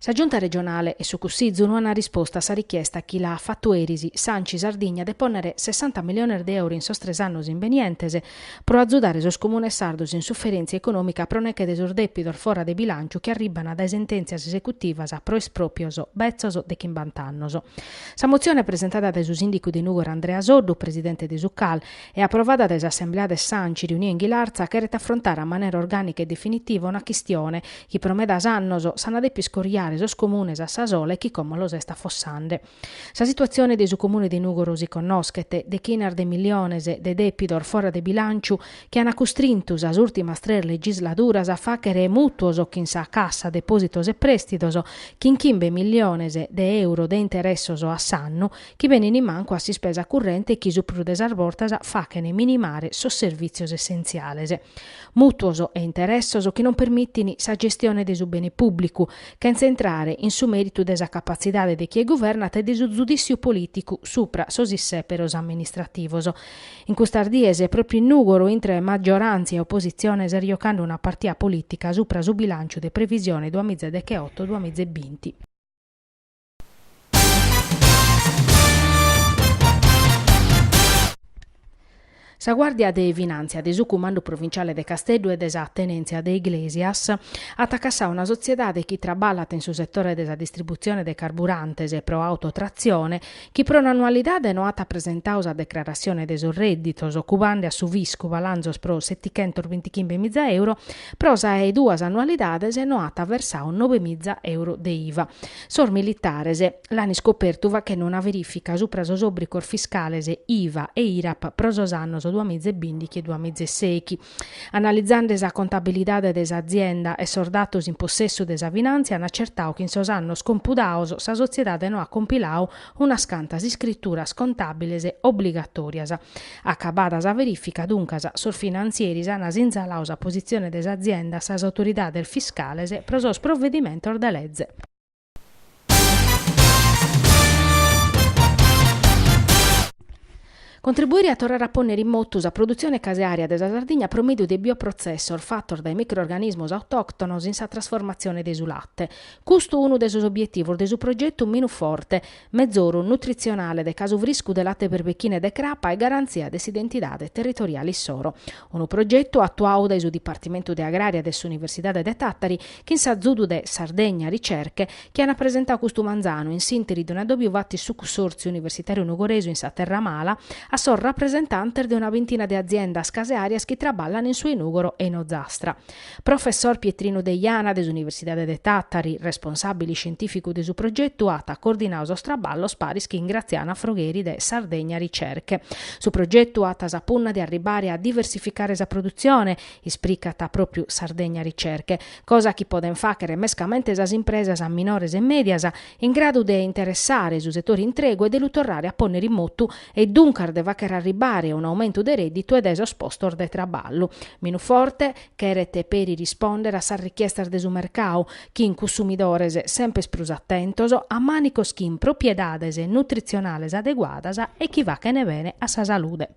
Sa Giunta regionale e su Cussizu no an rispostu a sa richiesta chi l'at fatu eris s'Anci Sardigna de pònnere sessanta milliones de euro in sos tres annos imbenientes pro azudare sos comunes sardos in suferèntzia econòmica pro neche de sos dèpidos fora de bilànciu chi arribant dae sentèntzias esecutivas pro espròpios betzos de chimbant'annos. Sa motzione presentada dae su sìndicu de Nùgoro Andrea Soddu, presidente de su CAL, e aprovada dae s'assemblea de s'Anci riunia in Ghilarza cheret afrontare a manera orgànica e definitiva una chistione chi pro medas annos s'ant dèpiu iscorjare sos comunes a sa sola e chi como los est afossande. Sa situatzione de su Comune de Nùgoro si connoschet, dechinas de milliones de dèpidos fora de bilànciu chi ant custrintu sas ùrtimas tres legisladuras a fàghere mùtuos chin sa Cassa Depòsitos e Prèstidos chin chimbe milliones de euro de interessos a s'annu chi benint mancu a s'ispesa currente e chi su prus de sas bortas fachent minimare sos servìtzios essentziales. Mùtuos e interessos chi non permitint sa gestione de su bene pùblicu, chentza intrare in su mèritu de sa capatzidade de chie guvernat e de su zudìssiu polìticu supra sos issèperos amministrativos. In custas dies, pròpriu in Nùgoro, intre magioràntzia e opositzione s'est jocande una partia polìtica supra su bilànciu de previsione duamiza e decheoto duamiza e binti. Sa Guàrdia de Finàntzia de su Cumandu Provinciale de Casteddu e de sa Tenèntzia de Iglesias at cassadu una sotziedade chi traballat in su setore de sa distributzione de carburantes pro autotratzione chi pro un'annualidade no at presentadu sa decrarassione de sos rèdditos cubande a su fiscu balanzos pro setichentos bintichimbe miza euro, pro sa 'e duas annualidades no at versadu nove miza euro de IVA. Sos militares l'an iscopertu fachende una verìfica supra sos òbrigos fiscales IVA e IRAP pro sos annos duamiza e bìndichi e duamiza e sèichi. Analizende sa contabilidade de s'azienda e sos datos in possessu de sa finàntzia an acertadu chi in sos annos compudados sa sotziedade no at compiladu unas cantas iscrituras contàbiles obligatòrias. Acabada sa verìfica, duncas, sos finantzieris an sinzaladu sa positzione de s'azienda a sas autoridades fiscales pro sos provedimentos de leze. Contribuire a torrare a pònnere in motu sa produtzione caseària de sa Sardigna pro mèdiu de bioprotzessos fatos dae microorganismos autòctonos in sa trasformatzione de su late. Custu unu de sos obietivos de su progetu Minuforte, mezoru nutritzionale de casu friscu de late berbechine e de crapa e garantzia de s'identidade territoriale issoro. Unu progetu atuadu dae su Dipartimentu de Agrària de s'Universidade de Tàtari chin s'azudu de Sardegna Ricerche chi ant presentadu custu manzanu in s'ìnteri de un'addòbiu fatu in su Cussòrtziu Universitàriu Nugoresu in sa Terra Mala a sos rapresentantes de una bintina de aziendas caseàrias chi traballan in su 'e Nùgoro e in Ozastra. Professor Pietrinu Deiana de s'Universidade de Tàtari, responsàbili iscientìficu de su progetu, at coordinadu sos traballos paris chin Graziana Frogheri de Sardegna Ricerche. Su progetu at sa punna de arribare a diversificare sa produtzione, ispricat pròpiu Sardegna Ricerche, cosa chi podent fàghere mescamente sas impresas minores e mèdias, in gradu de interessare su setore intregu e de lu torrare a pònnere in motu e duncas de fàghere arribbare un'aumentu de rèdditu e de sos postos de traballu. Minuforte cheret peri rispòndere a sas richiestas de su mercadu, chin cussumidores semper prus atentos a mànicos chin propiedades nutritzionales adeguadas e chi fachent bene a sa salude.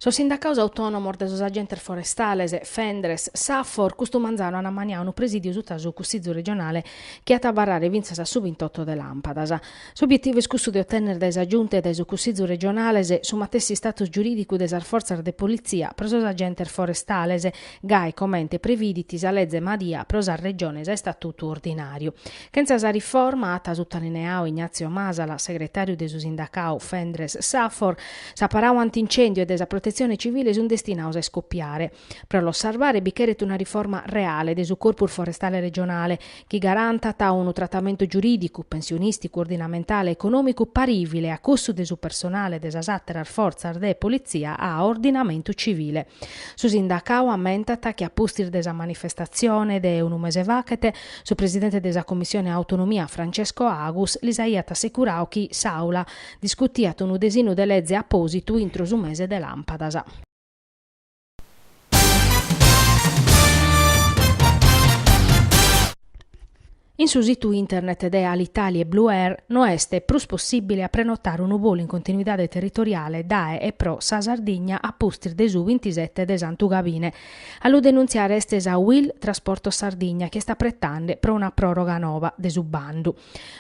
Sos sindacados autònomos de sos agentes forestales, Fendres, Safor, custu manzanu an ammaniadu unu presìdiu suta su Cussizu regionale chi at a abarrare fintzas a su bintoto de làmpadas. S'obietivu est cussu de otènnere dae sa Giunta e dae su Cussizu regionales su matessi status giurìdicu de sas fortzas de politzia pro sos agentes forestales, gai comente previdit sa leze Madia pro sas regiones a istatutu ordinàriu. Chentza sa riforma, at sutalineadu Ignazio Masala, segretàriu de su sindacadu Fendres Safor, s'aparau antincèndiu e de sa protetzione civile sunt destinados a iscopiare. Pro los sarvare bi cheret una riforma reale de su Corpus Forestale Regionale, chi garantat unu tratamentu giurìdicu, pensionìsticu, ordinamentale e econòmicu parìvile a cussu de su personale de sas àteras fortzas de politzia a ordinamentu civile. Su sindacadu ammentat chi a pustis de sa manifestatzione de unu mese faghet, Su presidente de sa Commissione Autonomia Francesco Agus lis aiat assecuradu chi s'Àula discutiat unu desinnu de leze apòsitu intro su mese de làmpadas. In su situ internet de Alitalia e Blue Air no est prus possìbile a prenotare unu bolu in continuidade territoriale dae e pro sa Sardigna a pustis de su bintisete de Santu Gabine. A lu denuntziare est sa Uil Trasportos Sardigna chi est apretende pro una pròroga noba de su bandu.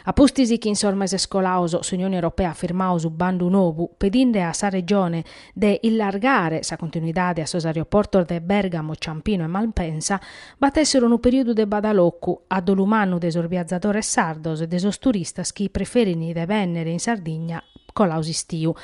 A pustis chi in sos meses colados s'Unione Europea at firmadu su bandu nou pedinde a sa Regione de illargare sa continuidade a sos aeroportos de Bèrgamo, Ciampino e Malpensa, b'at èssere unu perìodu de badalocu, a dolu mannu de sos biazadores sardos e de sos turistas chi preferint de bènnere in Sardigna coladu s'istiu.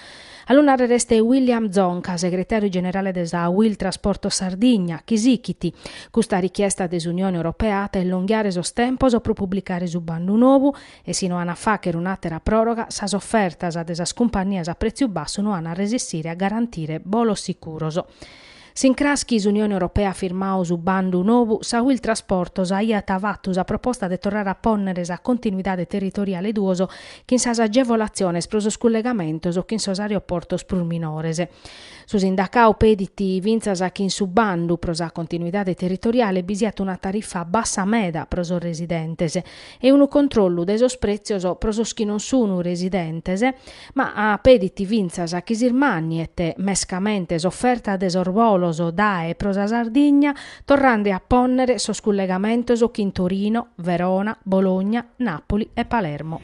A lu nàrrere est William Zonca, segretàriu generale de sa Uil Trasportos Sardigna, chi sighit custa richiesta de s'Unione Europea at a illonghiare sos tempos pro publicare su bandu nou e si no an a fàghere un'àtera pròroga sas ofertas de sas cumpannias a prètziu bassu no an a resessire a garantire bolos sicuros. S'incras chi s'Unione Europea at firmadu su bandu nou, sa Uil Trasportos aiat fatu sa proposta de torrare a pònnere sa continuidade territoriale duos chin sas agevolatziones pro sos cullegamentos chin sos aeroportos prus minores. Su sindacadu pedit fintzas chi in su bandu pro sa continuidade territoriale bi siat una tarifa bassa meda pro sos residentes e unu controllu de sos prètzios pro sos chi non sun residentes, ma pedit fintzas chi s'ismànniet mescamente s'oferta de sos bolos dae e pro sa Sardigna, torrende a pònnere sos cullegamentos chin Torino, Verona, Bologna, Nàpoli e Palermo.